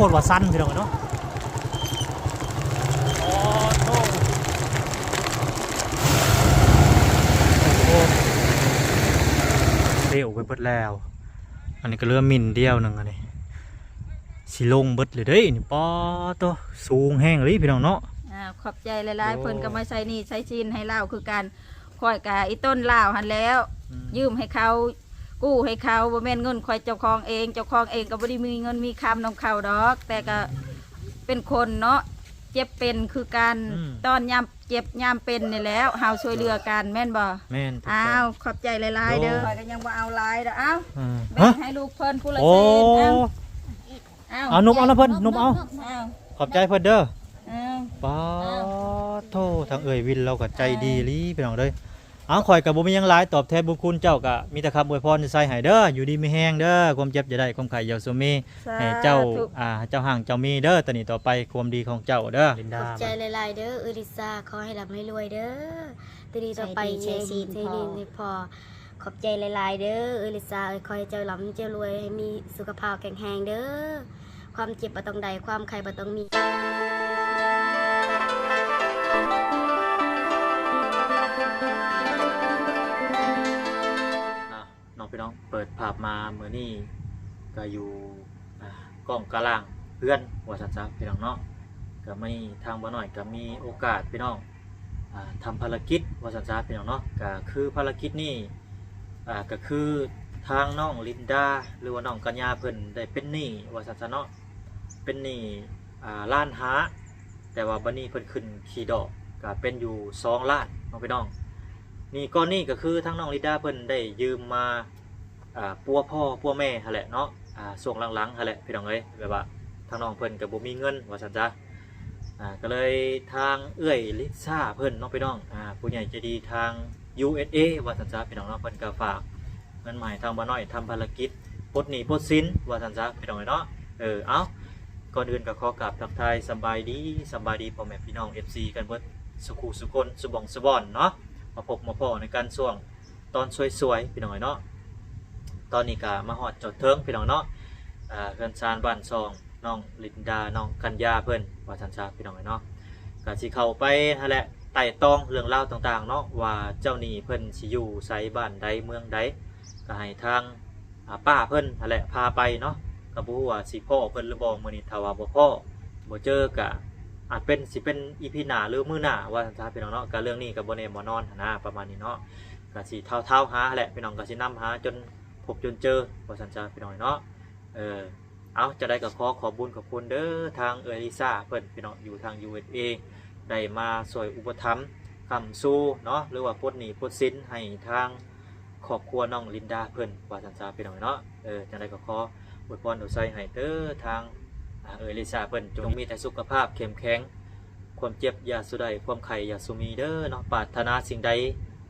ດວ່າຊັນ ພີ່ນ້ອງເອີຍເນາະ. ໂອ້ໂຫ ເປວໄປເບິດແລ້ວ. ອັນນີ້ກໍເຫຼືອມິ້ນດຽວໜຶ່ງ ອັນນີ້ຊິລົງເບິດເລີຍເດ້ນີ້. ປາໂຕ ສູງແຮງອີ່ຫຼີ ພີ່ນ້ອງເນາະ. ອ້າວ ຂອບໃຈຫຼາຍໆ. ໂອ້ ເພິ່ນກໍມາໃຊ້ໜີ້ໃຊ້ສິນໃຫ້ລາວຄືກັນ. ຂ້ອຍກະອີ່ຕົນລາວຫັ້ນແຫຼ້ວ ອືມ ຢືມໃຫ້ເຂົາ ກູ້ໃຫ້ເຂົາ ບໍ່ແມ່ນເງິນຂ້ອຍເຈົ້າຂອງເອງ, ເຈົ້າຂອງເອງກໍບໍ່ໄດ້ມີເງິນມີຄຳນຳເຂົາດອກ ແຕ່ກໍ ອືມ ເປັນຄົນເນາະ ເຈັບເປັນຄືກັນ ອືມ ຕອນຍາມເຈັບຍາມເປັນນີ້ແຫຼ້ວ ເຮົາຊ່ວຍເຫຼືອກັນ ແມ່ນບໍ່? ແມ່ນ ຖືກຕ້ອງ. ອ້າວ ຂອບໃຈຫຼາຍໆເດີ. ໂດຍ ຂ້ອຍກໍຍັງບໍ່ເອົາຫຼາຍດອກ. ເອົ້າ ອືມ ແບ່ງໃຫ້ລູກເພິ່ນຜູ້ລະ ໂອ້ ເຊນ ເອົາ ເອົາ ເອົາ ນົບເອົານຳເພິ່ນ ນົບເອົາ. ເອົາ ຂອບໃຈເພິ່ນເດີ. ເອົາ ປາໂທ ທາງເອື້ອຍວິນລາວກໍໃຈດີອີ່ຫຼີ ພີ່ນ້ອງເອີຍ. ເອົາ ຂ້ອຍກໍບໍ່ມີຫຍັງຫຼາຍຕອບແທນບຸນຄຸນເຈົ້າ ກໍມີແຕ່ຄຳອວຍພອນໃສ່ໃຫ້ເດີ ຢູ່ດີມີແຮງເດີ ຄວາມເຈັບຢ່າໄດ້ ຄວາມໄຂ້ຢ່າຊຸມີ ສາທຸ ໃຫ້ເຈົ້າ ອ່າ ເຈົ້າຮັ່ງເຈົ້າມີເດີ ແຕ່ນີ້ຕໍ່ໄປຄວາມດີຂອງເຈົ້າເດີ ລິນດາ. ຂອບໃຈຫຼາຍໆເດີ ເອື້ອຍລິຊາ ຂໍໃຫ້ລ່ຳໃຫ້ລວຍເດີ ແຕ່ນີ້ຕໍ່ໄປ ໃຊ້ໜີ້ໃຊ້ສິນໃຫ້ພໍ່. ຂອບໃຈຫຼາຍໆເດີ ເອື້ອຍລິຊາເອີຍ ຂໍໃຫ້ເຈົ້າລ່ຳເຈົ້າລວຍ ໃຫ້ມີສຸຂະພາບແຂງແຮງເດີ ຄວາມເຈັບບໍ່ຕ້ອງໄດ້ ຄວາມໄຂ້ບໍ່ຕ້ອງມີ. ອ່ະ ເນາະ ພີ່ນ້ອງ ເປີດພາບມາມື້ນີ້ກໍຢູ່ ອ່າ ກ້ອງກະລາງເຮືອນວ່າຊັ້ນຊະ ພີ່ນ້ອງເນາະ. ກໍມື້ນີ້ທາງບ່າວນ້ອຍກໍມີໂອກາດ ພີ່ນ້ອງ ອ່າ ທຳພາລະກິດວ່າຊັ້ນຊະ ພີ່ນ້ອງເນາະ. ກໍຄືພາລະກິດນີ້ ອ່າ ກໍຄືທາງນ້ອງລິນດາ ຫຼືວ່ານ້ອງກັນຍາເພິ່ນໄດ້ເປັນໜີ້ວ່າຊັ້ນຊະເນາະ ເປັນໜີ້ ອ່າ ລ້ານຫ້າ ແຕ່ວ່າບັດນີ້ເພິ່ນຂຶ້ນຂີ່ດອກ ກໍເປັນຢູ່ສອງລ້ານເນາະ ພີ່ນ້ອງ. ໜີ້ກ້ອນນີ້ກໍຄືທາງນ້ອງລິນດາເພິ່ນໄດ້ຢືມມາ ອ່າ ປົວພໍ່ປົວແມ່ຫັ້ນແຫຼະເນາະ ອ່າ ຊ່ວງຫຼັງໆຫັ້ນແຫຼະ ພີ່ນ້ອງເອີຍ ແບບວ່າທາງນ້ອງເພິ່ນກໍບໍ່ມີເງິນວ່າຊັ້ນຊະ. ອ່າ ກໍເລີຍທາງເອື້ອຍລິຊາເພິ່ນເນາະ ພີ່ນ້ອງ ອ່າ ຜູ້ໃຫຍ່ໃຈດີທາງ ຢູເອສເອ ວ່າຊັ້ນຊະ ພີ່ນ້ອງເນາະ ເພິ່ນກໍຝາກເງິນມາໃຫ້ທາງບ່າວນ້ອຍທຳພາລະກິດປົດໜີ້ປົດສິນວ່າຊັ້ນຊະ ພີ່ນ້ອງເອີຍເນາະ. ເອີ ເອົ້າ ກ່ອນອື່ນກໍຂໍກາບທັກທາຍສະບາຍດີ ສະບາຍດີພໍ່ແມ່ພີ່ນ້ອງ ເອັຟຊີ ກັນເບິດສູ່ຄູ່ສູ່ຄົນ ສູ່ບ່ອນສູ່ບ່ອນເນາະ ມາພົບມາພໍ້ໃນການຊ່ວງ ຕອນສວຍໆ ພີ່ນ້ອງເອີຍເນາະ. ຕອນນີ້ກໍມາຮອດຈອດເຖິງ ພີ່ນ້ອງເນາະ ເຮືອນຊານບ້ານຊ່ອງນ້ອງລິນດາ ນ້ອງກັນຍາເພິ່ນວ່າຊັ້ນຊະ ພີ່ນ້ອງເອີຍເນາະ. ກໍຊິເຂົ້າໄປຫັ້ນແຫຼະ ໄຕ່ຕອງເລື່ອງລາວຕ່າງໆເນາະ ວ່າເຈົ້າໜີ້ເພິ່ນຊິຢູ່ໃສ ບ້ານໃດ ເມືອງໃດ ກໍໃຫ້ທາງ ອ່າ ປ້າເພິ່ນຫັ້ນແຫຼະພາໄປເນາະ. ກໍບໍ່ຮູ້ວ່າຊິພໍ້ເພິ່ນຫຼືບໍ່ມື້ນີ້ ຖ້າວ່າບໍ່ພໍ້ ບໍ່ເຈີ ກໍອາດເປັນ ຊິເປັນອີພີໜ້າ ຫຼືມື້ໜ້າວ່າຊັ້ນຊະ ພີ່ນ້ອງເນາະ. ກໍເລື່ອງນີ້ກໍບໍ່ແນ່ບໍ່ນອນຫັ້ນນະ ປະມານນີ້ເນາະ. ກໍຊິທ້າວໆຫາແຫຼະ ພີ່ນ້ອງ ກໍຊິນຳຫາຈົນພົບຈົນເຈີວ່າຊັ້ນຊະ ພີ່ນ້ອງເນາະ. ເອີ ເອົາ ຈັ່ງໃດກໍຂໍຂອບບຸນຂອບຄຸນເດີ ທາງເອື້ອຍລິຊາເພິ່ນ ພີ່ນ້ອງ ຢູ່ທາງ ຢູເອສເອ ໄດ້ມາຊ່ວຍອຸປະຖຳຄ້ຳຊູເນາະ ຫຼືວ່າປົດໜີ້ປົດສິນໃຫ້ທາງຄອບຄົວນ້ອງລິນດາເພິ່ນວ່າຊັ້ນຊະ ພີ່ນ້ອງເນາະ. ເອີ ຈັ່ງໃດກໍຂໍອວຍພອນອວຍໄຊໃຫ້ເດີ ທາງ ອ່າ ເອື້ອຍລິຊາເພິ່ນ ຈົ່ງມີແຕ່ສຸຂະພາບເຂັ້ມແຂງ ຄວາມເຈັບຢ່າສູ່ໄດ້ ຄວາມໄຂ້ຢ່າສູ່ມີເດີເນາະ. ປາດຖະໜາສິ່ງໃດ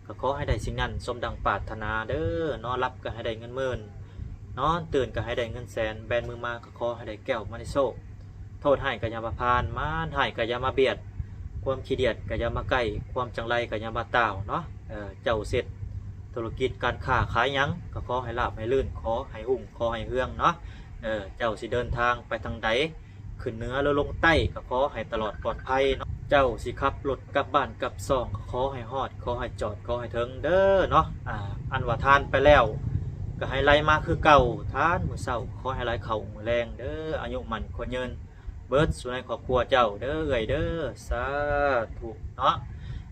ກໍຂໍໃຫ້ໄດ້ສິ່ງນັ້ນ ສົມດັ່ງປາດຖະໜາເດີ. ນອນຫຼັບກໍໃຫ້ໄດ້ເງິນໝື່ນ ນອນຕື່ນກໍໃຫ້ໄດ້ເງິນແສນ ແບນມືມາກໍຂໍໃຫ້ໄດ້ແກ້ວມະນີໂຊກ. ໂທດຮ້າຍກໍຢ່າມາຜ່ານ ມານຮ້າຍກໍຢ່າມາບຽດ ຄວາມຂີ້ດຽດກໍຢ່າມາໃກ້ ຄວາມຈັງໄລກໍຢ່າມາຕ່າວເນາະ. ເອີ ເຈົ້າເຮັດທຸລະກິດການຄ້າຂາຍຫຍັງ ກໍຂໍໃຫ້ລາບໃຫ້ລື່ນ ຂໍໃຫ້ຮຸ່ງ ຂໍໃຫ້ເຮືອງເນາະ. ເອີ ເຈົ້າຊິເດີນທາງໄປທາງໃດ ຂຶ້ນເໜືອຫຼືລົງໃຕ້ ກໍຂໍໃຫ້ຕະຫຼອດປອດໄພເນາະ. ເຈົ້າຊິຂັບລົດກັບບ້ານກັບຊ່ອງ ກໍຂໍໃຫ້ຮອດ ຂໍໃຫ້ຈອດ ຂໍໃຫ້ເຖິງເດີເນາະ. ອ່າ ອັນວ່າທານໄປແລ້ວ ກໍໃຫ້ໄຫຼມາຄືເກົ່າ ທານມື້ເຊົ້າ ຂໍໃຫ້ໄຫຼເຂົ້າມື້ແລງເດີ. ອາຍຸໝັ້ນຂວັນຍືນເບິດສູ່ໃນຄອບຄົວເຈົ້າເດີ ເອື້ອຍເດີ ສາທຸເນາະ.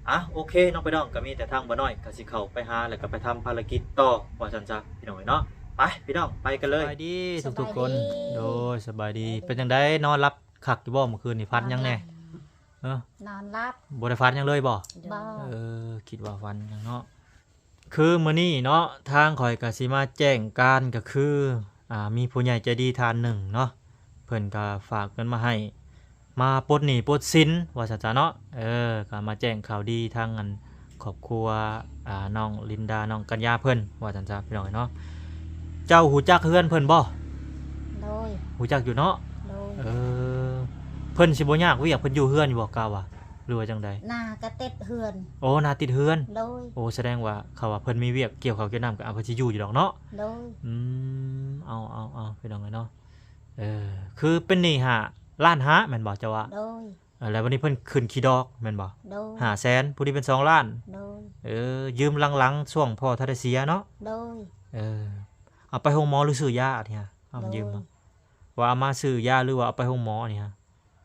ອ່ະ ໂອເຄເນາະ ພີ່ນ້ອງ ກໍມີແຕ່ທາງບ່າວນ້ອຍກໍຊິເຂົ້າໄປຫາ ແລ້ວກໍໄປທຳພາລະກິດຕໍ່ວ່າຊັ້ນຊະ ພີ່ນ້ອງເນາະ. ໄປ ພີ່ນ້ອງ ໄປກັນເລີຍ. ສະບາຍດີທຸກໆຄົນ. ສະບາຍດີ ໂດຍ ສະບາຍດີ. ເປັນຈັ່ງໃດ ນອນຫຼັບຄັກຢູ່ບໍ່ມື້ຄືນນີ້? ຝັນຫຍັງແດ່? ນອນຫຼັບເນາະ. ເອີ ນອນຫຼັບ. ບໍ່ໄດ້ຝັນຫຍັງເລີຍບໍ່? ບໍ່. ເອີ ຄິດວ່າຝັນຫຍັງເນາະ. ຄືມື້ນີ້ເນາະ ທາງຂ້ອຍກໍຊິມາແຈ້ງການ ກໍຄື ອ່າ ມີຜູ້ໃຫຍ່ໃຈດີທ່ານໜຶ່ງເນາະ ເພິ່ນກໍຝາກເງິນມາໃຫ້ ມາປົດໜີ້ປົດສິນວ່າຊັ້ນຊະເນາະ. ເອີ ກໍມາແຈ້ງຂ່າວດີທາງອັນຄອບຄົວ ອ່າ ນ້ອງລິນດາ ນ້ອງກັນຍາເພິ່ນວ່າຊັ້ນຊະ ພີ່ນ້ອງເນາະ. ເຈົ້າຮູ້ຈັກເຮືອນເພິ່ນບໍ່? ໂດຍ. ຮູ້ຈັກຢູ່ເນາະ? ໂດຍ. ເອີ ເພິ່ນຊິບໍ່ຍາກວຽກ ເພິ່ນຢູ່ເຮືອນຢູ່ບໍ່ ກະວ່າ ຫຼືວ່າຈັ່ງໃດ? ໜ້າກະຕິດເຮືອນ. ໂອ້ ໜ້າຕິດເຮືອນ. ໂດຍ. ໂອ້ ສະແດງວ່າ ເຂົາວ່າເພິ່ນມີວຽກກ່ຽວເຂົ້າກ່ຽວນ້ຳ ກໍ ອ່າ ເພິ່ນຊິຢູ່ຢູ່ດອກເນາະ. ໂດຍ. ອືມ ເອົາ ເອົາ ເອົາ ພີ່ນ້ອງເອີຍເນາະ. ເອີ ຄືເປັນໜີ້ຫ້າລ້ານຫ້າແມ່ນບໍ່ ເຈົ້າວ່າ? ໂດຍ. ເອີ ແລ້ວບັດນີ້ເພິ່ນຂຶ້ນຂີ້ດອກແມ່ນບໍ່? ໂດຍ. ຫ້າແສນ ຜູ້ນີ້ເປັນສອງລ້ານ. ໂດຍ. ເອີ ຢືມຫຼັງໆ ຊ່ວງພໍ່ທັນໄດ້ເສຍເນາະ? ໂດຍ. ເອີ ເອົາໄປໂຮງໝໍຫຼືຊື້ຢາອັນນີ້ຮະ? ເອົາ ໂດຍ ຢືມມາ ວ່າເອົາມາຊື້ຢາ ຫຼືວ່າເອົາໄປໂຮງໝໍອັນນີ້ຮະ?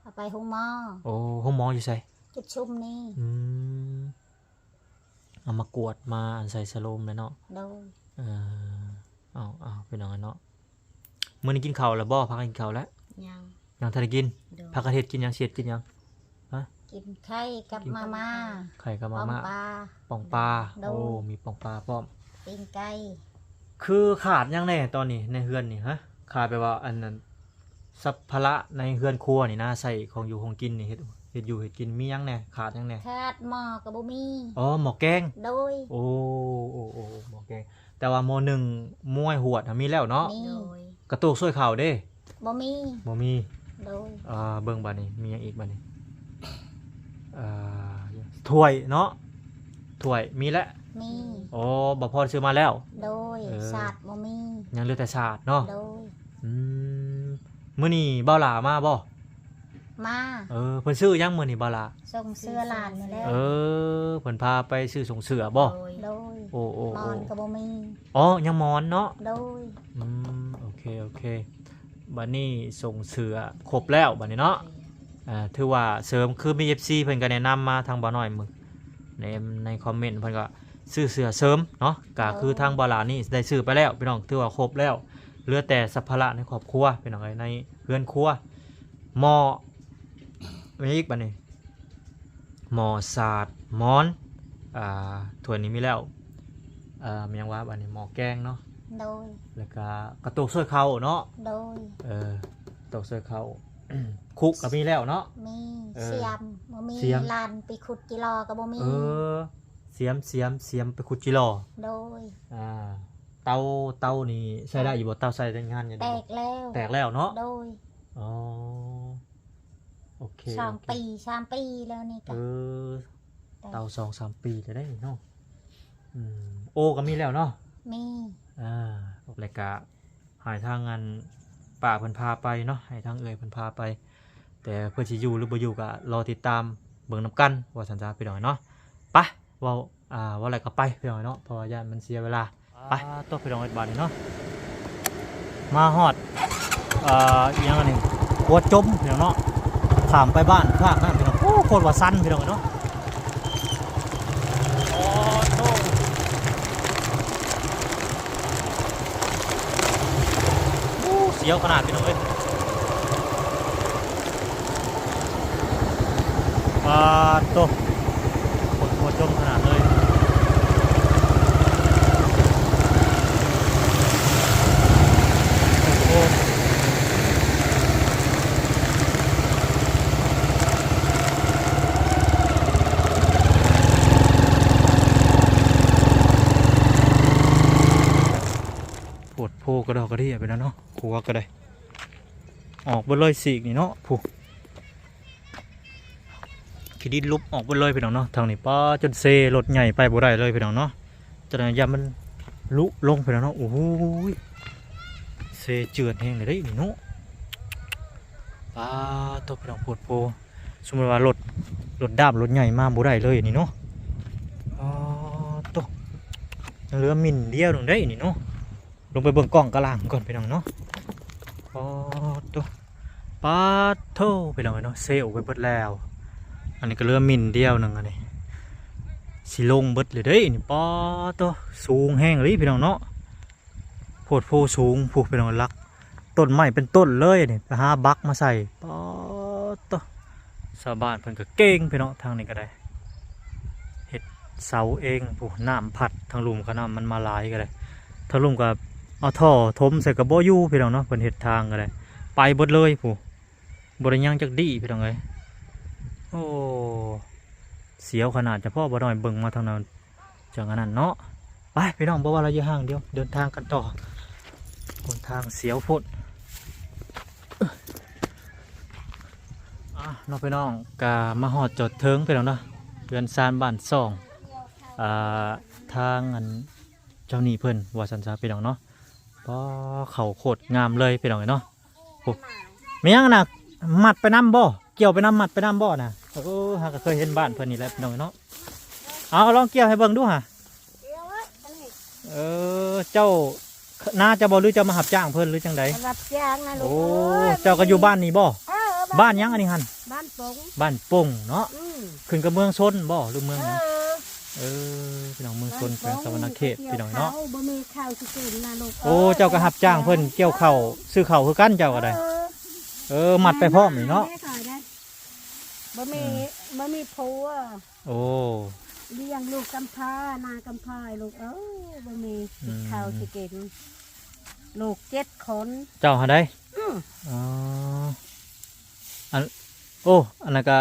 ເອົາໄປໂຮງໝໍ. ໂອ້ ໂຮງໝໍຢູ່ໃສ? ຈຸດຊຸມນີ້. ອືມ ເອົາມາກວດ ມາອັນໃສ່ສະໂລມແຫຼະເນາະ? ໂດຍ. ເອີ ເອົາໆ ພີ່ນ້ອງເນາະ ມື້ນີ້ກິນເຂົ້າແລ້ວບໍ່? ພາກັນກິນເຂົ້າແລ້ວ? ຍັງ. ຍັງທັນໄດ້ກິນ? ໂດຍ. ພາກັນເຮັດກິນຫຍັງ? ຊິເຮັດກິນຫຍັງ? ຮະ? ກິນໄຂ່ກັບມາມ່າ. ໄຂ່ກັບມາມ່າ ປອງປາ. ປອງປາ. ໂດຍ. ໂອ້ ມີປອງປາພ້ອມ. ປີ້ງໄກ່. ຄືຂາດຫຍັງແດ່ຕອນນີ້ໃນເຮືອນນີ້? ຮະ? ຂາດແບບວ່າອັນນັ້ນ ສັບພາລະໃນເຮືອນຄົວນີ້ນະ ໃຊ້ຂອງຢູ່ຂອງກິນນີ້ ເຮັດ ເຮັດຢູ່ເຮັດກິນ ມີຫຍັງແດ່? ຂາດຫຍັງແດ່? ຂາດໝໍ້ກໍບໍ່ມີ. ອໍ ໝໍ້ແກງ. ໂດຍ. ໂອ້ ໂອ້ ໂອ້ ໝໍ້ແກງ ແຕ່ວ່າໝໍ້ໜຶ້ງ ໝວຍ ຫວດ ມີແລ້ວເນາະ? ມີ. ໂດຍ. ກະໂຕກຊ່ວຍເຂົ້າເດ້? ບໍ່ມີ. ບໍ່ມີ. ໂດຍ. ອ່າ ເບິ່ງບາດນີ້ ມີຫຍັງອີກບາດນີ້? ອ່າ ຖ້ວຍເນາະ? ຖ້ວຍມີແລ້ວ? ມີ. ໂອ້ ບໍ່ພໍຊື້ມາແລ້ວ? ໂດຍ. ເອີ ສາດບໍ່ມີ. ຍັງເຫຼືອແຕ່ສາດເນາະ? ໂດຍ. ອືມ ມື້ນີ້ບ່າວຫຼ້າມາບໍ່? ມາ. ເອີ ເພິ່ນຊື້ຫຍັງມື້ນີ້ບ່າວຫຼ້າ? ສົ່ງເສື້ອຫຼານນີ້ແຫຼະ. ເອີ ເພິ່ນພາໄປຊື້ສົ່ງເສື້ອບໍ່? ໂດຍ. ໂດຍ. ໂອ້ ໂອ້ ໝອນກໍບໍ່ມີ. ອໍ ຍັງໝອນເນາະ? ໂດຍ. ອືມ ໂອເຄ ໂອເຄ ບາດນີ້ສົ່ງເສື້ອຄົບແລ້ວບາດນີ້ເນາະ. ໂດຍ. ອ່າ ຖືວ່າເສີມ ຄືມີເອັຟຊີເພິ່ນກໍແນະນຳມາທາງບ່າວນ້ອຍມື້ ໃນ ໃນຄອມເມັນ ເພິ່ນກໍຊື້ເສື້ອເສີມເນາະ ກໍຄື ໂດຍ ທາງບ່າວຫຼ້ານີ້ໄດ້ຊື້ໄປແລ້ວພີ່ນ້ອງ ຖືວ່າຄົບແລ້ວ ເຫຼືອແຕ່ສັບພາລະໃນຄອບຄົວພີ່ນ້ອງເອີຍ ໃນເຮືອນຄົວ ໝໍ້ ມີຫຍັງອີກບາດນີ້? ໝໍ້ ສາດ ໝອນ ອ່າ ຖ້ວຍນີ້ມີແລ້ວ ເອີ ມີຫຍັງວະບາດນີ້? ໝໍ້ແກງເນາະ? ໂດຍ. ແລ້ວກະກະໂຕກຊ່ວຍເຂົ້າເນາະ? ໂດຍ. ເອີ ກະໂຕກຊ່ວຍເຂົ້າ ຄຸກກໍມີແລ້ວເນາະ? ມີ. ເອີ ສຽມບໍ່ມີ. ສຽມ ຫຼານໄປຂຸດຈີຫຼໍ່ກໍບໍ່ມີ. ເອີ ສຽມ ສຽມ ສຽມໄປຂຸດຈີຫຼໍ່. ໂດຍ. ອ່າ ເຕົາ ເຕົານີ້ໃຊ້ໄດ້ຢູ່ບໍ່? ເຕົາໃຊ້ແຮງງານຢູ່ ແຕກແລ້ວ. ແຕກແລ້ວເນາະ? ໂດຍ. ອໍ ໂອເຄ ສອງປີ ສາມປີແລ້ວນີ້ກະ ເອີ ແຕກ ເຕົາສອງສາມປີແລ້ວເດ້ເນາະ. ອືມ ໂອກໍມີແລ້ວເນາະ? ມີ. ອ່າ ແລ້ວກະໃຫ້ທາງອັນປ້າເພິ່ນພາໄປເນາະ ໃຫ້ທາງເອື້ອຍເພິ່ນພາໄປ ແຕ່ເພິ່ນຊິຢູ່ຫຼືບໍ່ຢູ່ກະລໍຕິດຕາມເບິ່ງນຳກັນ ວ່າຊັ້ນຊະພີ່ນ້ອງເນາະ. ໄປ ເວົ້າ ອ່າ ເວົ້າແລ້ວກໍໄປພີ່ນ້ອງເນາະ ເພາະວ່າຢ້ານມັນເສຍເວລາ. ໄປ ຕໍ່ພີ່ນ້ອງເອີຍ ບາດນີ້ເນາະ ມາຮອດ ເອີ ອີຫຍັງອັນນີ້ ຂົວຈົມພີ່ນ້ອງເນາະ ຂ້າມໄປບ້ານຂ້າງນັ້ນພີ່ນ້ອງ. ໂອ້ ໂຄດວ່າຊັນພີ່ນ້ອງເນາະ. ໂອ້ໂຫ ໂອ້ ສຽວຂະໜາດພີ່ນ້ອງເອີຍ. ປາດໂທ້ ຄົນຫົວຈົມຂະໜາດເລີຍ. ໂອ້ ໂພດໂພກະດອກກະເດຍໄປແລ້ວເນາະ ຂົວກະໄດ້. ອອກເບິດເລີຍ ຊີກນີ້ເນາະ ຜູ້ ຂີ້ດິນຫຼຸບອອກເບິດເລີຍພີ່ນ້ອງເນາະ. ທາງນີ້ ປາ ຈົນເຊລົດໃຫຍ່ໄປບໍ່ໄດ້ເລີຍພີ່ນ້ອງເນາະ. ຈະໄດ້ ຢ້ານມັນຫຼຸລົງພີ່ນ້ອງເນາະ. ໂອ້ໂຫ ເຊເຈື່ອນແຮງເລີຍເດ້ນີ້ເນາະ. ປາໂທ້ ພີ່ນ້ອງ ໂພດໂພ. ສົມມຸດວ່າລົດ ລົດດຳລົດໃຫຍ່ມາບໍ່ໄດ້ເລີຍນີ້ເນາະ. ປາໂທ້ ຍັງເຫຼືອມິ້ນດຽວໜຶ່ງເດ້ນີ້ເນາະ. ລົງໄປເບິ່ງກ້ອງກາງຫຼັງກ່ອນພີ່ນ້ອງເນາະ. ປາໂທ້ ປາໂທ້ ພີ່ນ້ອງເອີຍເນາະ ເຊອອກໄປເບິດແລ້ວ. ອັນນີ້ກໍເຫຼືອມິ້ນດຽວໜຶ່ງ ອັນນີ້ຊິລົງເບິດເລີຍເດ້ນີ້. ປາໂທ້ ສູງແຮງອີ່ຫຼີພີ່ນ້ອງເນາະ. ໂພດໂພ ສູງພຸ້ນພີ່ນ້ອງ ຫຼັກຕົ້ນໄມ້ເປັນຕົ້ນເລີຍນີ້ ໄປຫາບັກມາໃສ່. ປາໂທ້ ຊາວບ້ານເພິ່ນກໍເກັ່ງພີ່ນ້ອງ ທາງນີ້ກໍໄດ້ ເຮັດເສົາເອງພຸ້ນ. ນ້ຳພັດ ທາງລຸ່ມກໍນ້ຳມັນມາຫຼາຍກໍໄດ້ ທາງລຸ່ມກໍເອົາທໍ່ຖົມໃສ່ກໍບໍ່ຢູ່ພີ່ນ້ອງເນາະ. ເພິ່ນເຮັດທາງກໍໄດ້ ໄປເບິດເລີຍພຸ້ນ ບໍ່ໄດ້ຍັງຈັກດີ້ພີ່ນ້ອງເອີຍ. ໂອ້ ສຽວຂະໜາດ ຈະພໍ້ບໍ່ນ້ອຍເບິ່ງມາທາງນັ້ນ ຈັ່ງອັນນັ້ນເນາະ. ໄປພີ່ນ້ອງ ບໍ່ວ່າລະຍະຫ່າງດຽວ ເດີນທາງກັນຕໍ່. ຫົນທາງສຽວໂພດ. ອ່າ ເນາະພີ່ນ້ອງ ກະມາຮອດຈອດເຖິງພີ່ນ້ອງເນາະ ເຮືອນຊານບ້ານຊ່ອງ ອ່າ ທາງອັນເຈົ້າໜີ້ເພິ່ນ ວ່າຊັ້ນຊະພີ່ນ້ອງເນາະ. ປາ ເຂົ້າໂຄດງາມເລີຍພີ່ນ້ອງເອີຍເນາະ. ແມ່ນຫຍັງນະ ມັດໄປນຳບໍ່? ກ່ຽວໄປນຳ ມັດໄປນຳບໍ່ນະ? ເອີ ເຮົາກໍເຄີຍເຫັນບ້ານເພິ່ນນີ້ແຫຼະ ພີ່ນ້ອງເນາະ. ເອົາ ລອງກ່ຽວໃຫ້ເບິ່ງດູຫາ. ເອີ ເຈົ້າ ນາເຈົ້າບໍ່ ຫຼືເຈົ້າມາຮັບຈ້າງເພິ່ນ ຫຼືຈັ່ງໃດ? ມາຮັບຈ້າງນະລູກ. ໂອ້ ເອີຍ ເຈົ້າກໍຢູ່ບ້ານນີ້ບໍ່? ເອີ ບ້ານ ບ້ານຫຍັງອັນນີ້ຫັ້ນ? ບ້ານປົງ ບ້ານປົງເນາະ. ອືມ ຂຶ້ນກັບເມືອງຊົນບໍ່ ຫຼືເມືອງຫຍັງ? ເອີ ເອີ ພີ່ນ້ອງ ເມືອງຊົນ ແຂວງສະຫວັນນະເຂດ ພີ່ນ້ອງເນາະ. ບໍ່ມີເຂົ້າຊິກິນນະລູກ. ໂອ້ ເອີຍ ເຈົ້າກໍຮັບຈ້າງເພິ່ນກ່ຽວເຂົ້າ ຊື້ເຂົ້າຄືກັນເຈົ້າກໍໄດ້. ເອີ ເອີ ມັດໄປພ້ອມນີ້ເນາະ. ບໍ່ມີ ອືມ ບໍ່ມີຜົວ. ໂອ້ ລ້ຽງລູກກຳພ້າ ນາກຳພ້າ ລູກເອີຍ ບໍ່ມີ ອືມ ເຂົ້າຊິກິນ ລູກເຈັດຄົນ. ເຈົ້າຫັ້ນໃດ? ອືມ ອໍ ອັນ ໂອ້ ອັນນັ້ນກະ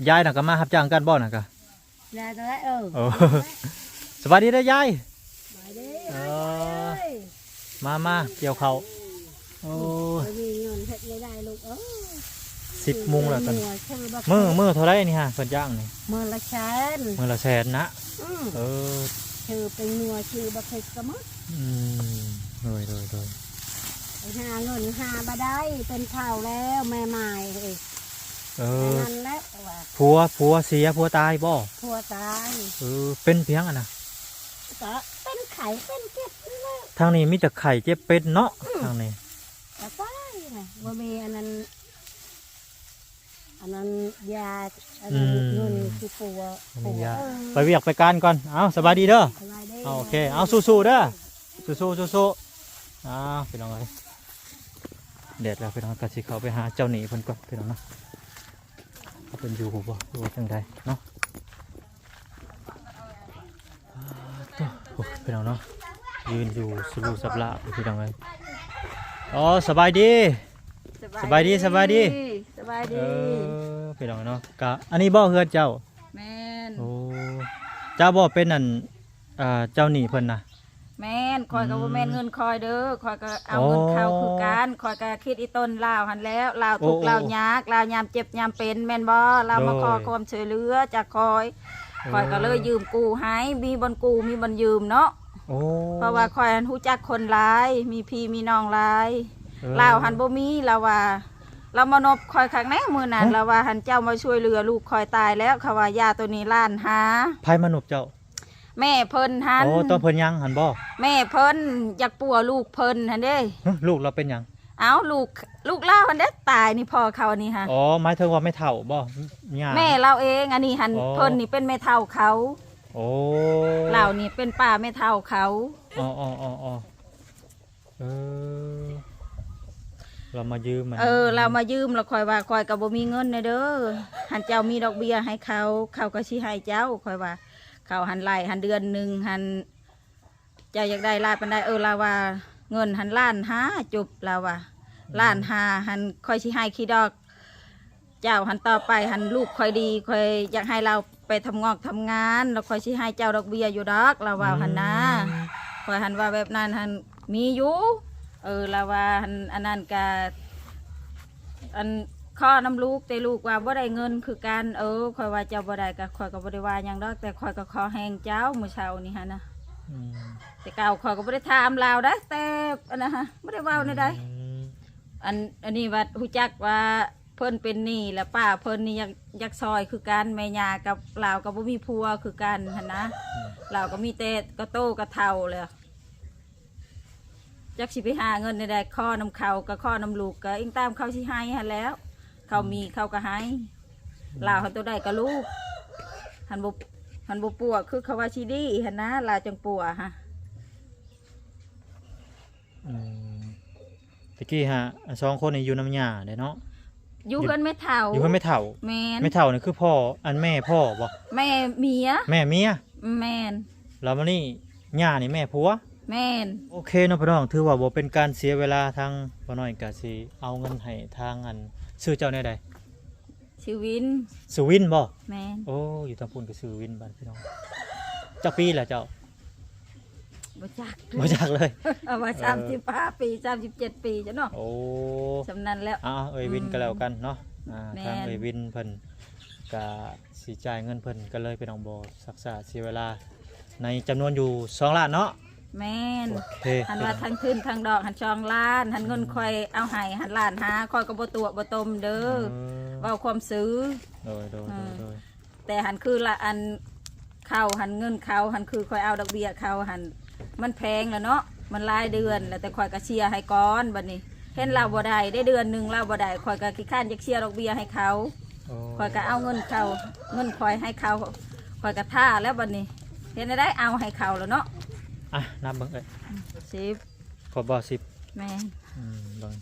ຍາຍນະກະມາຮັບຈ້າງກັນບໍ່ນະກະ? ຍາຍກໍໄດ້ ເອີ ໂອ້ ສະບາຍດີເດີຍາຍ. ສະບາຍດີ ເອີ ຍາຍເອີຍ ມາ ມາກ່ຽວເຂົ້າ. ໂອ້ຍ ບໍ່ມີເງິນເຮັດບໍ່ໄດ້ລູກເອີຍ. ສິບໂມງແລ້ວຕອນ ຊື້ບັກ ມື້ ມື້ເທົ່າໃດນີ້ຮະ ເພິ່ນຈ້າງນີ້? ມື້ລະແສນ ມື້ລະແສນນະ. ອືມ ເອີ ຊື້ເປັນງົວ ຊື້ບັກເຫັດກໍໝົດ. ອືມ ໂດຍ ໂດຍ ໂດຍ ໄປຫາເງິນຫາບໍ່ໄດ້ ເປັນເຖົ້າແລ້ວ ແມ່ໝ້າຍເອີຍ. ເອີ ນັ້ນແຫຼະວ່າ ຜົວ ຜົວເສຍ ຜົວຕາຍບໍ່? ຜົວຕາຍ. ເອີ ເປັນພຽງອັນນະ ກໍເປັນໄຂ້ເປັນເຈັບນີ້ແຫຼະ. ທາງນີ້ມີແຕ່ໄຂ້ເຈັບເປັນເນາະ. ອືມ ທາງນີ້ ກໍຕາຍນະ ບໍ່ມີອັນນັ້ນ ອັນນັ້ນຢາ ອັນນັ້ນ ອືມ ເງິນຊິປົວ ບໍ່ມີຢາ ເອີ ໄປວຽກໄປການກ່ອນ. ເອົາ ສະບາຍດີເດີ. ສະບາຍດີ ເອົາ ໂອເຄ ເອົາ ສູ້ໆເດີ ສູ້ໆ ສູ້ໆ. ອ້າວ ພີ່ນ້ອງເອີຍ ແດດແລ້ວ ພີ່ນ້ອງ ກໍຊິເຂົ້າໄປຫາເຈົ້າໜີ້ເພິ່ນກ່ອນ ພີ່ນ້ອງເນາະ ວ່າເພິ່ນຢູ່ບໍ່ ຫຼືວ່າຈັ່ງໃດເນາະ. ໂອ້ ພີ່ນ້ອງເນາະ ຢືນຢູ່ສະຫຼູສະຫຼາ ພີ່ນ້ອງເອີຍ. ອໍ ສະບາຍດີ ສະບາຍດີ ສະບາຍດີ ສະບາຍດີ ເອີ ພີ່ນ້ອງເນາະ. ກະ ອັນນີ້ບໍ່ເຮືອນເຈົ້າ? ແມ່ນ. ໂອ້ ເຈົ້າບໍ່ເປັນອັນ ເຈົ້າໜີ້ເພິ່ນນະ? ແມ່ນ. ຂ້ອຍກໍ ອືມ ບໍ່ແມ່ນເງິນຂ້ອຍເດີ ຂ້ອຍກໍເອົາ ອໍ ເງິນເຂົາຄືກັນ. ຂ້ອຍກໍຄິດອີ່ຕົນລາວຫັ້ນແຫຼ້ວ ລາວທຸກ ໂອ້ ລາວຍາກ ລາວຍາມເຈັບຍາມເປັນ ແມ່ນບໍ່? ລາວມາ ໂດຍ ຂໍຄວາມຊ່ວຍເຫຼືອຈາກຂ້ອຍ ໂອ້ ຂ້ອຍກໍເລີຍຢືມກູ້ໃຫ້ ມີບ່ອນກູ້ມີບ່ອນຢືມເນາະ. ໂອ້ ເພາະວ່າຂ້ອຍຫັ້ນຮູ້ຈັກຄົນຫຼາຍ ມີພີ່ມີນ້ອງຫຼາຍ ເອີ ລາວຫັ້ນບໍ່ມີ ລາວວ່າ ລາວມານົບຂ້ອຍຄັກແນ່ມື້ນັ້ນ ຮະ ລາວວ່າ ຫັ້ນເຈົ້າມາຊ່ວຍເຫຼືອລູກຂ້ອຍຕາຍແລ້ວ ເຂົາວ່າຢາໂຕນີ້ລ້ານຫ້າ. ໃຜມານົບເຈົ້າ? ແມ່ເພິ່ນຫັ້ນ. ໂອ້ ຕອນເພິ່ນຍັງຫັ້ນບໍ່? ແມ່ເພິ່ນຢາກປົວລູກເພິ່ນຫັ້ນເດ້. ຮະ ລູກລາວເປັນຫຍັງ? ເອົ້າ ລູກ ລູກລາວຫັ້ນເດ້ຕາຍນີ້ ພໍ່ເຂົານີ້ຫະ. ອໍ ໝາຍເຖິງວ່າແມ່ເຖົ້າບໍ່? ຍ່າ ແມ່ລາວເອງ ອັນນີ້ຫັ້ນ. ອໍ ເພິ່ນນີ້ເປັນແມ່ເຖົ້າເຂົາ. ໂອ້ ລາວນີ້ເປັນປ້າແມ່ເຖົ້າເຂົາ. ອໍໆໆ ເອີ ລາວມາຢືມ ເອີ ລາວມາຢືມ ລະຂ້ອຍວ່າ ຂ້ອຍກໍບໍ່ມີເງິນແນ່ເດີ ຫັ້ນເຈົ້າມີດອກເບ້ຍໃຫ້ເຂົາ ເຂົາກໍຊິໃຫ້ເຈົ້າ. ຂ້ອຍວ່າ ເຂົາຫັ້ນໄລ່ຫັ້ນເດືອນໜຶ່ງຫັ້ນ ເຈົ້າຢາກໄດ້ຫຼາຍປານໃດ? ເອີ ລາວວ່າ ເງິນຫັ້ນລ້ານຫ້າ ຈົບ ລາວວ່າ ອືມ ລ້ານຫ້າຫັ້ນ ຂ້ອຍຊິໃຫ້ຂີ້ດອກ ເຈົ້າຫັ້ນ ຕໍ່ໄປຫັ້ນ ລູກຂ້ອຍດີ ຂ້ອຍຢາກໃຫ້ລາວໄປທຳງອກທຳງານ ແລ້ວຂ້ອຍຊິໃຫ້ເຈົ້າດອກເບ້ຍຢູ່ດອກ ລາວເວົ້າຫັ້ນນາ. ອືມ ຂ້ອຍຫັ້ນວ່າແບບນັ້ນຫັ້ນມີຢູ່. ເອີ ລາວວ່າ ອັນ ອັນນັ້ນກະ ອັນ ຂໍນຳລູກ ແຕ່ລູກວ່າບໍ່ໄດ້ເງິນຄືກັນ. ເອີ ຂ້ອຍວ່າເຈົ້າບໍ່ໄດ້ ກະຂ້ອຍກໍບໍ່ໄດ້ວ່າຫຍັງດອກ ແຕ່ຂ້ອຍກໍຂໍແຮງເຈົ້າມື້ເຊົ້ານີ້ຫັ້ນນະ. ອືມ ແຕ່ເກົ່າຂ້ອຍກໍບໍ່ໄດ້ຖາມລາວໄດ໋ ແຕ່ອັນນັ້ນຫະ ບໍ່ໄດ້ເວົ້າແນວໃດ. ອືມ ອັນ ອັນນີ້ວ່າຮູ້ຈັກວ່າເພິ່ນເປັນໜີ້ ແລ້ວປ້າເພິ່ນນີ້ຢາກ ຢາກຊ່ອຍຄືກັນ ແມ່ຍ່າກັບລາວກໍບໍ່ມີຜົວຄືກັນຫັ້ນນະ. ອືມ ລາວກໍມີແຕ່ກະໂຕກະເຖົ້າແລ້ວ ຈັກຊິໄປຫາເງິນແນວໃດ ຂໍນຳເຂົາກໍຂໍນຳລູກ ກໍອີງຕາມເຂົາຊິໃຫ້ຫັ້ນແຫຼ້ວ ເຂົາມີ ອືມ ເຂົາກໍໃຫ້. ອືມ ລາວຫັ້ນໂຕໃດກໍລູກ ຫັ້ນບໍ່ ຫັ້ນບໍ່ປົວຄືເຂົາວ່າຊິດີຫັ້ນນະ ລາວຈັ່ງປົວຫະ. ອືມ ຕະກີ້ຫາ ອັນສອງຄົນນີ້ຢູ່ນຳຍ່າເດ້ເນາະ? ຢູ່ເຮືອນແມ່ເຖົ້າ. ຢູ່ເຮືອນແມ່ເຖົ້າ. ແມ່ນ. ແມ່ເຖົ້ານີ້ຄືພໍ່ ອັນແມ່ພໍ່ບໍ່? ແມ່ເມຍ. ແມ່ເມຍ. ແມ່ນ. ແລ້ວບາດນີ້ຍ່ານີ້ແມ່ຜົວ. ແມ່ນ. ໂອເຄເນາະພີ່ນ້ອງ ຖືວ່າບໍ່ເປັນການເສຍເວລາ ທາງປ້ານ້ອຍກະຊິເອົາເງິນໃຫ້ທາງ ອັນ ຊື່ເຈົ້າແນວໃດ? ຊື່ວິນ. ຊື່ວິນບໍ່? ແມ່ນ. ໂອ້ ຢູ່ທາງພຸ້ນກໍຊື່ວິນ ບ້ານພີ່ນ້ອງ. ຈັກປີແລ້ວເຈົ້າ? ບໍ່ຈັກ ບໍ່ຈັກເລີຍ. ເອົາວ່າ ເອີ ສາມສິບຫ້າປີ ສາມສິບເຈັດປີຈ້ະເນາະ. ໂອ້ ສ່ຳນັ້ນແລ້ວ. ອ່າ ເອີຍວິນ ອືມ ກໍແລ້ວກັນເນາະ. ອ່າ ແມ່ນ. ທາງເອີຍວິນເພິ່ນກະຊິຈ່າຍເງິນເພິ່ນ ກໍເລີຍໄປໜອງບໍ່ຊັກຊ້າເສຍເວລາ ໃນຈຳນວນຢູ່ສອງລ້ານເນາະ. ແມ່ນ ໂອເຄ ຫັ້ນວ່າທັງທຶນທັງດອກຫັ້ນສອງລ້ານ ຫັ້ນເງິນຂ້ອຍເອົາໃຫ້ຫັ້ນລ້ານຫ້າ ຂ້ອຍກໍບໍ່ຕົວະບໍ່ຕົມເດີ ເອີ ເວົ້າຄວາມຊື່ ໂດຍ ໂດຍ ເອີ ໂດຍ ໂດຍ ແຕ່ຫັ້ນຄືລະ ອັນເຂົາຫັ້ນ ເງິນເຂົາຫັ້ນ ຄືຂ້ອຍເອົາດອກເບ້ຍເຂົາຫັ້ນ ມັນແພງແລ້ວເນາະ ມັນຫຼາຍເດືອນແລ້ວ ແຕ່ຂ້ອຍກໍເຊຍໃຫ້ກ່ອນ ບັດນີ້ເຫັນລາວບໍ່ໄດ້ເດ້ ເດືອນໜຶ່ງລາວບໍ່ໄດ້ ຂ້ອຍກໍຂີ້ຄ້ານຢາກເຊຍດອກເບ້ຍໃຫ້ເຂົາ ໂອ້ ຂ້ອຍກໍເອົາເງິນເຂົາ ເງິນຂ້ອຍໃຫ້ເຂົາ ຂ້ອຍກໍຖ້າແລ້ວບັດນີ້ ເຮັດແນວໃດ ເອົາໃຫ້ເຂົາແລ້ວເນາະ ອ່ະ ນັບເບິ່ງເອີຍ ອືມ ສິບ ຄົບບໍ່ ສິບ ແມ່ນ ອືມ ເບິ່ງ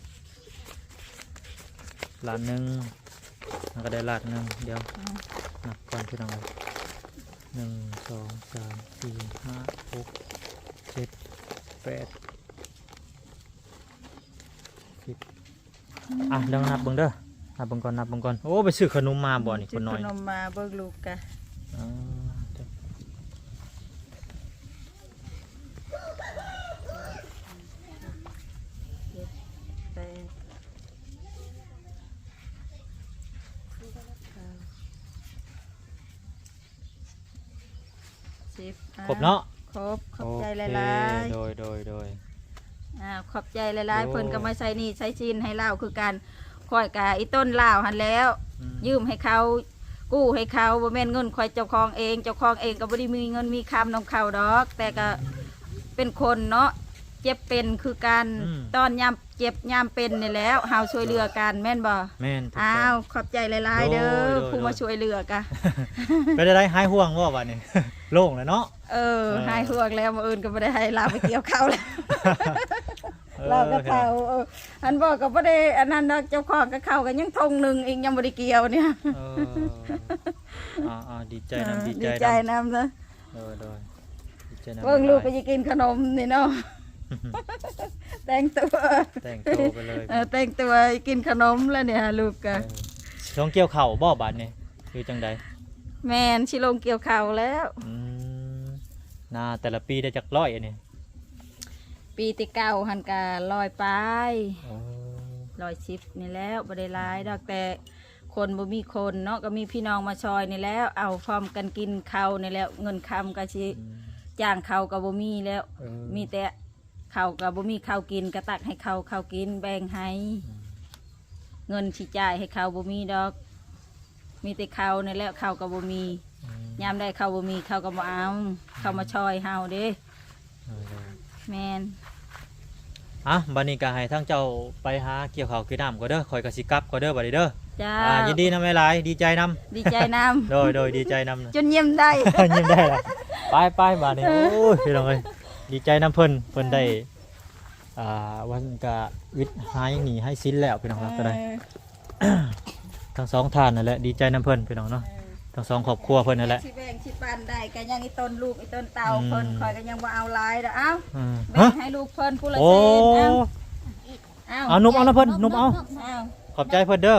ລ້ານໜຶ່ງ ມັນກໍໄດ້ລ້ານໜຶ່ງ ດຽວ ອືມ ນັບກ່ອນ ພີ່ນ້ອງເອີຍ ໜຶ່ງ ສອງ ສາມ ສີ່ ຫ້າ ຫົກ ເຈັດ ແປດ ສິບ ອ່ະ ລອງນັບເບິ່ງເດີ ນັບເບິ່ງກ່ອນ ນັບເບິ່ງກ່ອນ ໂອ້ ໄປຊື້ຂະໜົມມາບໍ່ນີ້ ຄົນນ້ອຍ ຊື້ຂະໜົມມາ ເບິ່ງລູກກະ ອ່າ ເຈັດ ແປດ ເກົ້າ ສິບ ຄົບເນາະ ອ່າ ຄົບ ຂອບໃຈຫຼາຍໆ ໂອເຄ ໂດຍ ໂດຍ ໂດຍ ອ່າ ຂອບໃຈຫຼາຍໆ ໂອ້ ເພິ່ນກໍມາໃສ່ໜີ້ໃສ່ສິນໃຫ້ລາວຄືກັນ ຂ້ອຍກະອີ່ຕົນລາວຫັ້ນແລ້ວ ອືມ ຢືມໃຫ້ເຂົາ ກູ້ໃຫ້ເຂົາ ບໍ່ແມ່ນເງິນຂ້ອຍເຈົ້າຂອງເອງ ເຈົ້າຂອງເອງກໍບໍ່ໄດ້ມີເງິນມີຄຳນຳເຂົາດອກ ແຕ່ກໍ ອືມ ເປັນຄົນເນາະ ເຈັບເປັນຄືກັນ ອືມ ຕອນຍາມ ເຈັບຍາມເປັນນີ້ແຫຼະ ເຮົາຊ່ວຍເຫຼືອກັນ ໂດຍ ແມ່ນບໍ່? ແມ່ນ ຖືກຕ້ອງ ອ້າວ ຂອບໃຈຫຼາຍໆເດີ ໂດຍ ໂດຍ ຜູ້ມາ ໂດຍ ຊ່ວຍເຫຼືອກະ ເປັນໃດ ຫາຍຫ່ວງບໍ່ບາດນີ້? ໂລ່ງແລ້ວເນາະ ເອີ ເອີ ຫາຍຫ່ວງແລ້ວ ມື້ອື່ນກໍບໍ່ໄດ້ໃຫ້ລາວໄປກ່ຽວເຂົ້າແລ້ວ ເອີ ລາວກໍເຖົ້າ ເອີ ອັນບໍ່ກໍບໍ່ໄດ້ອັນນັ້ນດອກ ເຈົ້າຂອງກໍເຂົ້າກໍຍັງຖົງໜຶ່ງອີກ ຍັງບໍ່ໄດ້ກ່ຽວນີ້ ເອີ ອ່າໆ ດີໃຈນຳ ເອີ ດີໃຈນຳ ດີໃຈນຳເນາະ ໂດຍ ໂດຍ ດີໃຈນຳ ເບິ່ງລູກກໍຢາກກິນຂະໜົມນີ້ເນາະ ແຕ່ງຕົວ ແຕ່ງໂຕໄປເລີຍ ເອີ ແຕ່ງຕົວກິນຂະໜົມແລ້ວນີ້ຫາລູກກະ ເອີ ຊ່ວງກ່ຽວເຂົ້າບໍ່ບາດນີ້ ຫຼືຈັ່ງໃດ? ແມ່ນ ຊິລົງກ່ຽວເຂົ້າແລ້ວ ອືມ ນາແຕ່ລະປີໄດ້ຈັກຮ້ອຍອັນນີ້? ປີແຕ່ເກົ່າຫັ້ນກະຮ້ອຍປາຍ ໂອ້ ຮ້ອຍສິບນີ້ແຫຼະ ບໍ່ໄດ້ຫຼາຍດອກ ແຕ່ ຄົນບໍ່ມີຄົນເນາະ ກໍມີພີ່ນ້ອງມາຊ່ອຍນີ້ແຫຼະ ເອົາພ້ອມກັນກິນເຂົ້ານີ້ແຫຼະ ເງິນຄຳກໍຊິ ອືມ ຈ້າງເຂົາກໍບໍ່ມີແລ້ວ ເອີ ມີແຕ່ເຂົາກໍບໍ່ມີເຂົ້າກິນ ກໍຕັກໃຫ້ເຂົາເຂົ້າກິນ ແບ່ງໃຫ້ ອືມ ເງິນຊິຈ່າຍໃຫ້ເຂົາບໍ່ມີດອກ ມີແຕ່ເຂົານີ້ແຫຼະ ເຂົາກໍບໍ່ມີ ອືມ ຍາມໃດເຂົາບໍ່ມີ ເຂົາກໍບໍ່ເອົາ ເຂົາມາຊ່ອຍເຮົາເດ້ ໂດຍ ໂດຍ ແມ່ນ ອ່ະ ບັດນີ້ກໍໃຫ້ທາງເຈົ້າໄປຫາກ່ຽວເຂົ້າກ່ຽວນ້ຳກ່ອນເດີ ຂ້ອຍກໍຊິກັບກ່ອນເດີ ບັດນີ້ເດີ ເຈົ້າ ອ່າ ຍິນດີນຳຫຼາຍໆ ດີໃຈນຳ ດີໃຈນຳ ໂດຍ ໂດຍ ດີໃຈນຳ ຈົນຍິ້ມໄດ້ ຍິ້ມໄດ້ລະ ໄປໆ ບາດນີ້ ໂອ້ຍ ພີ່ນ້ອງເອີຍ ດີໃຈນຳເພິ່ນ ເພິ່ນໄດ້ ອ່າ ວ່າຊັ້ນກະວິດຫາຍໜີ້ຫາຍສິນແລ້ວ ພີ່ນ້ອງເນາະ ເອີ ກໍໄດ້ ທັງສອງທ່ານນັ້ນແຫຼະ ດີໃຈນຳເພິ່ນ ພີ່ນ້ອງເນາະ ເອີ ທັງສອງຄອບຄົວເພິ່ນນັ້ນແຫຼະ ຊິແບ່ງຊິປັນໄດ້ກໍຍັງອີ່ຕົນລູກອີ່ຕົນເຕົ້າ ອືມ ເພິ່ນ ຂ້ອຍກໍຍັງບໍ່ເອົາຫຼາຍດອກ ເອົ້າ ເອີ ແບ່ງໃຫ້ລູກເພິ່ນຜູ້ລະ ໂອ້ ແສນ ເອົາ ເອົາ ນຸບເອົານະເພິ່ນ ນຸບເອົາ ເອົາ ຂອບໃຈເພິ່ນເດີ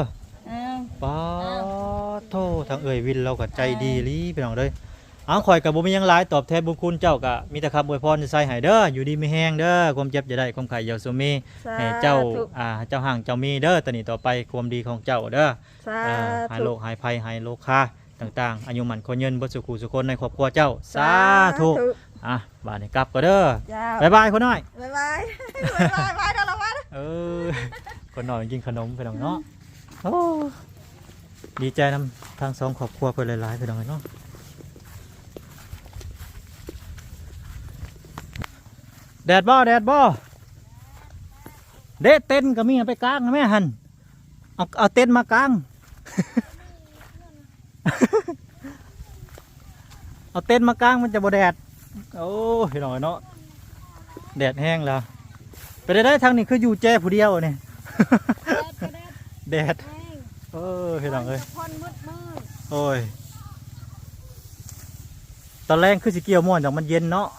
ເອີ ປາ ເອົາ ໂທ້ ທາງເອື້ອຍວິນລາວກໍໃຈດີອີ່ຫຼີ ເອີ ພີ່ນ້ອງເອີຍ ເອົາ ຂ້ອຍກໍບໍ່ມີຫຍັງຫຼາຍ ຕອບແທນບຸນຄຸນເຈົ້າ ກໍມີແຕ່ຄຳອວຍພອນໃສ່ໃຫ້ເດີ ຢູ່ດີມີແຮງເດີ ຄວາມເຈັບຢ່າໄດ້ ຄວາມໄຂ້ຢ່າຊຸມມີ ສາທຸ ໃຫ້ເຈົ້າ ອ່າ ເຈົ້າຮັ່ງເຈົ້າມີເດີ ແຕ່ນີ້ຕໍ່ໄປ ຄວາມດີຂອງເຈົ້າເດີ ສາທຸ ອ່າ ຫາຍໂລກຫາຍໄພ ຫາຍໂລຄາຕ່າງໆ ອາຍຸໝັ້ນຂວັນຍືນ ເບິດສູ່ຄູ່ສູ່ຄົນໃນຄອບຄົວເຈົ້າ ສາທຸ ສາທຸ ອ່ະ ບາດນີ້ກັບກ່ອນເດີ ເຈົ້າ ບາຍບາຍ ຄົນນ້ອຍ ບາຍບາຍ ບາຍບາຍ ເດີລະວັນ ເອີ ຄົນນ້ອຍກິນຂະໜົມ ພີ່ນ້ອງເນາະ ໂອ້ ດີໃຈນຳທັງສອງຄອບຄົວເພິ່ນຫຼາຍໆ ພີ່ນ້ອງເນາະ ແດດບໍ່ ແດດບໍ່ ເດ້ ເຕັນກໍມີ ເອົາໄປກາງແມ່ຫັ້ນ ເອົາ ເອົາເຕັນມາກາງ ເອົາເຕັນມາກາງມັນຈະບໍ່ແດດ ໂອ້ ພີ່ນ້ອງເອີຍເນາະ ແດດແຮງແລ້ວ ເປັນໄດ໋ ທາງນີ້ຄືຢູ່ແຈຜູ້ດຽວນີ້ ແດດກໍແດດ ແດດ ແຮງ ເອີ ພີ່ນ້ອງເອີຍ ມັນກໍພົ້ນມືດໆ ໂອ້ຍ ຕອນແລງຄືຊິກ່ຽວມ່ວນດອກ ມັນເຢັນເນາະ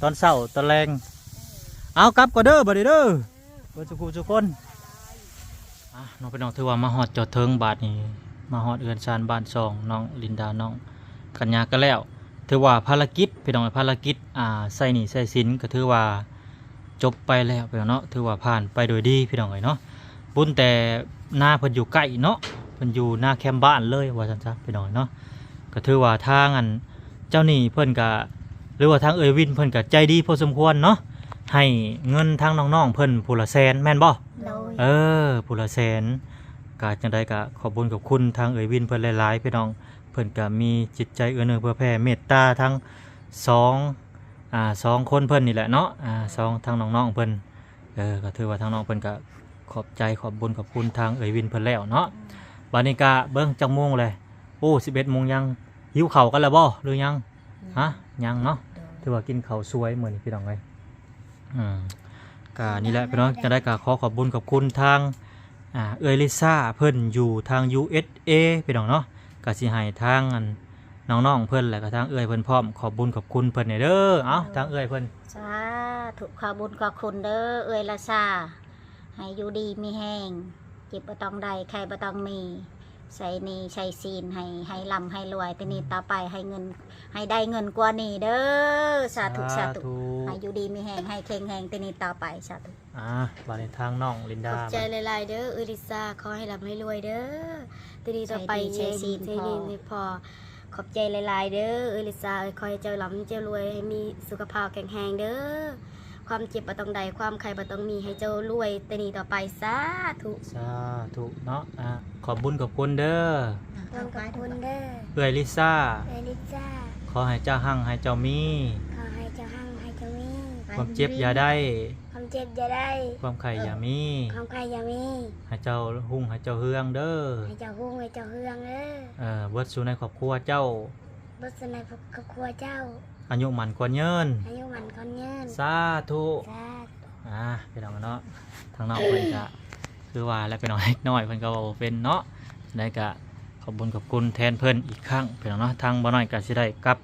ຕອນເຊົ້າຕອນແລງ ເອົາ ກັບກ່ອນເດີ ບັດນີ້ເດີ ເອີ ເບິດສູ່ຄູ່ສູ່ຄົນ ອ່ະ ເນາະ ພີ່ນ້ອງ ຖືວ່າມາຮອດຈອດເຖິງບາດນີ້ ມາຮອດເຮືອນຊານບ້ານຊ່ອງນ້ອງລິນດາ ນ້ອງກັນຍາກໍແລ້ວ ຖືວ່າພາລະກິດ ພີ່ນ້ອງ ພາລະກິດ ອ່າ ໃຊ້ໜີ້ໃຊ້ສິນກໍຖືວ່າຈົບໄປແລ້ວ ພີ່ນ້ອງເນາະ ຖືວ່າຜ່ານໄປໂດຍດີ ພີ່ນ້ອງເອີຍເນາະ ບຸນແຕ່ນາເພິ່ນຢູ່ໃກ້ເນາະ ເພິ່ນຢູ່ນາແຄມບ້ານເລີຍ ວ່າຊັ້ນຊະ ພີ່ນ້ອງເນາະ ກໍຖືວ່າທາງອັນ ເຈົ້າໜີ້ເພິ່ນກະ ຫຼືວ່າທາງເອື້ອຍວິນເພິ່ນກໍໃຈດີພໍສົມຄວນເນາະ ໃຫ້ເງິນທາງນ້ອງໆເພິ່ນຜູ້ລະແສນແມ່ນບໍ່? ໂດຍ ເອີ ຜູ້ລະແສນ ກໍຈັ່ງໃດກໍຂອບບຸນຂອບຄຸນທາງເອື້ອຍວິນເພິ່ນຫຼາຍໆ ພີ່ນ້ອງ. ເພິ່ນກໍມີຈິດໃຈເອື້ອເຟື້ອເຜື່ອແຜ່ເມດຕາທັງສອງ ອ່າ ສອງຄົນເພິ່ນນີ້ແຫຼະເນາະ ອ່າ ສອງ ທາງນ້ອງໆເພິ່ນ. ເອີ ກໍຖືວ່າທາງນ້ອງເພິ່ນກໍຂອບໃຈຂອບບຸນຂອບຄຸນທາງເອື້ອຍວິນເພິ່ນແລ້ວເນາະ. ບັດນີ້ກະເບິ່ງຈັກໂມງແລ້ວ? ໂອ້ ສິບເອັດໂມງຍັງ. ຫິວເຂົ້າກັນແລ້ວບໍ່ ຫຼືຍັງ? ຮະ ຍັງເນາະ. ໂດຍ ຖືວ່າກິນເຂົ້າສວຍມື້ນີ້ພີ່ນ້ອງເອີຍ. ອືມ ກະນີ້ແຫຼະພີ່ນ້ອງ ຈັ່ງໃດກະຂໍຂອບບຸນຂອບຄຸນທາງ ອ່າ ເອື້ອຍລິຊາ ເພິ່ນຢູ່ທາງ ຢູເອັສເອ ພີ່ນ້ອງເນາະ. ກະຊິໃຫ້ທາງອັນ ນ້ອງໆເພິ່ນ ແລະກະທາງເອື້ອຍເພິ່ນພ້ອມ ຂອບບຸນຂອບຄຸນເພິ່ນແດ່ເດີ. ເອົ້າ ທາງເອື້ອຍເພິ່ນ. ສາທຸ ຂອບບຸນຂອບຄຸນເດີ ເອື້ອຍລາຊາ ໃຫ້ຢູ່ດີມີແຮງ ເຈັບບໍ່ຕ້ອງໄດ້ ໄຂ້ບໍ່ຕ້ອງມີ ໃຊ້ໜີ້ໃຊ້ສິນ ໃຫ້ ໃຫ້ລ່ຳໃຫ້ລວຍ ແຕ່ນີ້ຕໍ່ໄປ ໃຫ້ເງິນ ໃຫ້ໄດ້ເງິນກວ່ານີ້ເດີ. ສາທຸ ສາທຸ ສາທຸ ໃຫ້ຢູ່ດີມີແຮງ ໃຫ້ແຂງແຮງແຕ່ນີ້ຕໍ່ໄປ ສາທຸ. ອ່າ ບາດນີ້ທາງນ້ອງລິນດາ ຂອບໃຈຫຼາຍໆເດີ ເອື້ອຍລິຊາ ຂໍໃຫ້ລ່ຳໃຫ້ລວຍເດີ ແຕ່ນີ້ຕໍ່ໄປ ໃຊ້ໜີ້ໃຊ້ສິນ ໃຊ້ໜີ້ໃຫ້ພໍ. ຂອບໃຈຫຼາຍໆເດີ ເອື້ອຍລິຊາເອີຍ ຂໍໃຫ້ເຈົ້າລ່ຳເຈົ້າລວຍ ໃຫ້ມີສຸຂະພາບແຂງແຮງເດີ ຄວາມເຈັບບໍ່ຕ້ອງໄດ້ ຄວາມໄຂ້ບໍ່ຕ້ອງມີ ໃຫ້ເຈົ້າລວຍແຕ່ນີ້ຕໍ່ໄປ ສາທຸ ສາທຸເນາະ. ອ່າ ຂອບບຸນຂອບຄຸນເດີ ຂອບຄຸນເດີ ເອື້ອຍລິຊາ ເອື້ອຍລິຊາ ຂໍໃຫ້ເຈົ້າຮັ່ງໃຫ້ເຈົ້າມີ ຂໍໃຫ້ເຈົ້າຮັ່ງໃຫ້ເຈົ້າມີ ຄວາມເຈັບຢ່າໄດ້ ຄວາມເຈັບຢ່າໄດ້ ຄວາມໄຂ້ຢ່າມີ ຄວາມໄຂ້ຢ່າມີ ໃຫ້ເຈົ້າຮຸ່ງໃຫ້ເຈົ້າເຮືອງເດີ ໃຫ້ເຈົ້າຮຸ່ງໃຫ້ເຈົ້າເຮືອງເດີ. ເອີ ເບິດສູ່ໃນຄອບຄົວເຈົ້າ ເບິດສູ່ໃນຄອບຄົວເຈົ້າ ອາຍຸໝັ້ນຂວັນຍືນ ອາຍຸໝັ້ນຂວັນຍືນ ສາທຸ ສາທຸ. ອ່າ ພີ່ນ້ອງເນາະ ທາງນ້ອງເພິ່ນກະຄືວ່າແຫຼະ ພີ່ນ້ອງ ເດັກນ້ອຍເພິ່ນກໍເວົ້າບໍ່ເປັນເນາະ. ຈັ່ງໃດກະຂອບບຸນຂອບຄຸນແທນເພິ່ນອີກຄັ້ງ ພີ່ນ້ອງເນາະ. ທາງບ່າວນ້ອຍກະຊິໄດ້ກັບ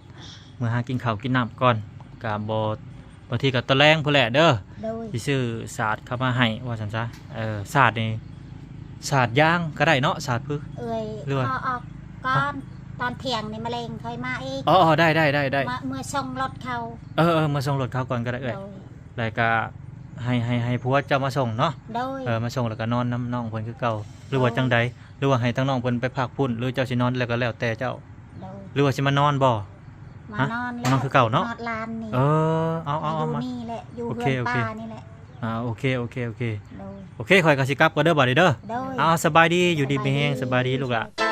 ເມືອຫາກິນເຂົ້າກິນນ້ຳກ່ອນ ກະບໍ່ ບາງທີກໍຕອນແລງພຸ້ນແຫຼະເດີ ໂດຍ ຊິຊື້ສາດເຂົ້າມາໃຫ້ວ່າຊັ້ນຊະ. ເອີ ສາດນີ້ ສາດຢາງກໍໄດ້ເນາະ ສາດພື ເອື້ອຍ ຂໍອອກກ່ອນ ຕອນທ່ຽງນີ້ມາເລັງຄ່ອຍມາອີກ. ອໍໆ ໄດ້ໆໆໆ ເມືອສົ່ງລົດເຂົາ ເອີໆ ເມືອສົ່ງລົດເຂົາກ່ອນກໍໄດ້ເອື້ອຍ ໂດຍ ແລ້ວກໍໃຫ້ ໃຫ້ ໃຫ້ຜົວເຈົ້າມາສົ່ງເນາະ ໂດຍ ເອີ ມາສົ່ງແລ້ວກໍນອນນຳນ້ອງເພິ່ນຄືເກົ່າ ຫຼືວ່າຈັ່ງໃດ? ຫຼືວ່າໃຫ້ທາງນ້ອງເພິ່ນໄປພັກພຸ້ນ ຫຼືເຈົ້າຊິນອນແລ້ວກໍແລ້ວແຕ່ເຈົ້າ ໂດຍ ຫຼືວ່າຊິມານອນບໍ່? ມານອນແລ້ວ ມານອນຄືເກົ່າເນາະ ນອນລານນີ້ ເອີ ເອົາໆໆ ຢູ່ນີ້ແຫຼະ ຢູ່ເຮືອນປ້ານີ້ແຫຼະ. ອ່າ ໂອເຄ ໂອເຄ ໂອເຄ ໂດຍ ໂອເຄ ຂ້ອຍກໍຊິກັບກ່ອນເດີ ບາດນີ້ເດີ ໂດຍ ເອົາ ສະບາຍດີ ຢູ່ດີມີແຮງ ສະບາຍດີລູກຫຼານ.